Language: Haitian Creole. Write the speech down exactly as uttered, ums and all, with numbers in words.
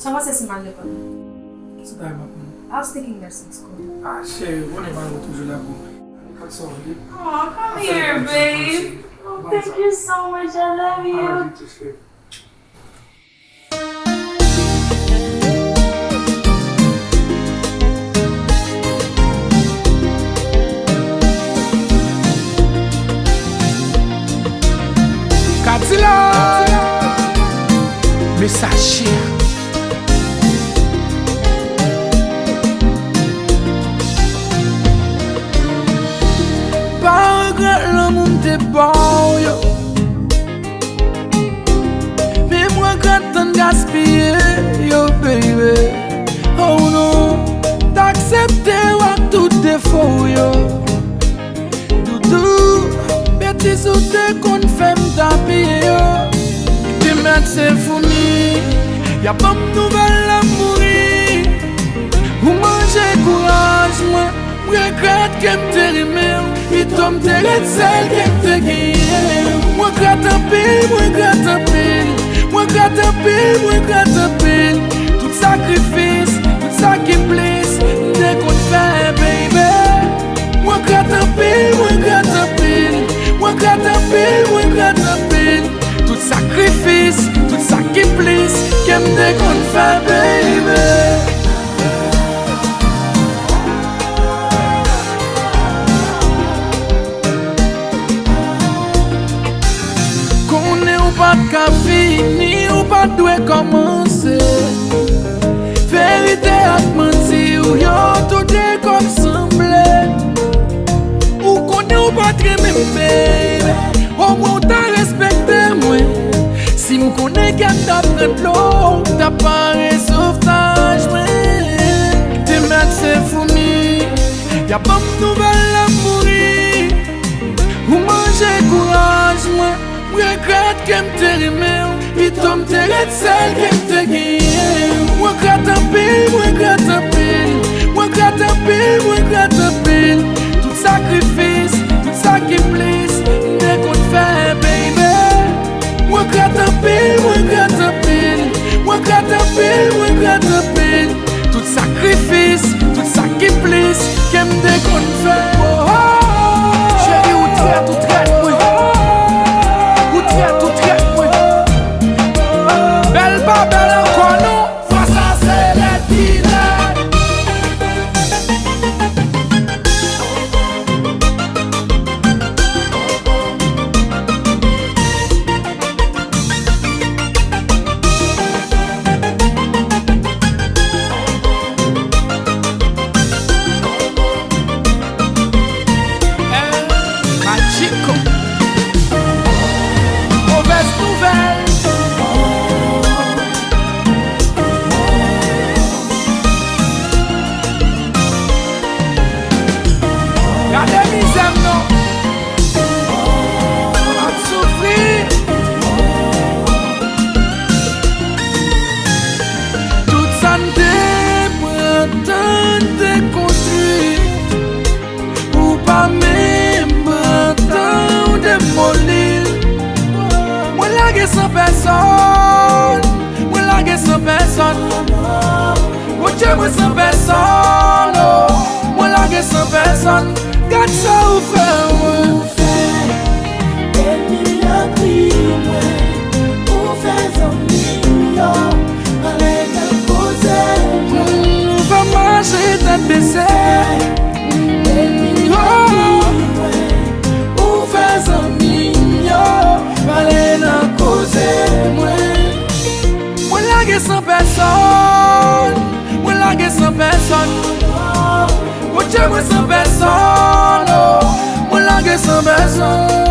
Sa w panse si m al lekòl? Ki sa w ta renmen aprann? I was thinking nursing school. Ah, cheri, ou konnen pa nou toujou la pou mwen. Ann fè sa w vle. Oh, come here, babe. Oh, thank you so much. I love you. I love you too, cheri. Kadilak! Mesaje. Pa regrèt lanmou m te ba w yo. Men m regrèt tan n gaspiye yo, baby. Oh non, t aksepte w ak tout defo w yo. Doudou, betiz ou te konn fè m t apiye yo. Te mèt se foumi, y ap ban m nouvèl l ap mouri. Ou manje kouraj mwen. M regrèt ke m te renmen w, pito m te ret sèl ke m te genyen w. M regrèt anpil, m regrèt anpil, m regrèt anpil, m regrèt anpil. Tout sakrifis, tout sakiplis m te konn fè, baby. M regrèt anpil, m regrèt anpil, m regrèt anpil, m regrèt anpil. Tout sakrifis, tout sakiplis ke m te konn fè, baby. Konnen ou pa t ka fini, ou pa t dwe kòmanse. Verite ak manti w yo tou de kòm sanble. Ou konnen ou pa t renmen m, baby. Omwen w ta respekte mwen. Si m konnen kè m t ap pran dlo, w t ap pare sovtaj mwen. Te mèt se foumi, y ap ban m nouvèl l ap mouri. Ou manje kouraj mwen. M regrèt ke m te renmen w, pito m te ret sèl ke m te genyen w. M regrèt anpil, m regrèt anpil, m regrèt anpil, m regrèt anpil. Tout sakrifis, tout sakiplis m te konn fè, baby. M regrèt anpil, m regrèt anpil, m regrèt anpil, m regrèt anpil. Tout sakrifis, tout sakiplis ke m te konn fè. Oh, oh, oh. Cheri, ou trèt, ou trèt mwen. Ou trèt, ou trèt mwen. Bèl pa bèl ankò non. Fwa sa se lèd ki lèd. El Magico. Movèz nouvèl. Gade mizè m non. M ap soufri. Tout sa n te pran tan n te konstwi, ou pa menm pran tan w demoli l. Mwen lage san pèsòn, mwen lage san pèsòn. Bondye, mwen san pèsòn, oh. Mwen lage san pèsòn. Gad sa ou fè mwen. Ou fè ènmi m yo kriye mwen. Ou fè zanmi m yo pale nan koze mwen. Ou fè m mache tèt bese. Ou fè ènmi m yo kriye mwen. Ou fè zanmi m yo pale nan koze mwen. Mwen lage san pèsòn, mwen lage san pèsòn. Bondye, mwen san pèsòn, oh. Mwen lage san pèsòn.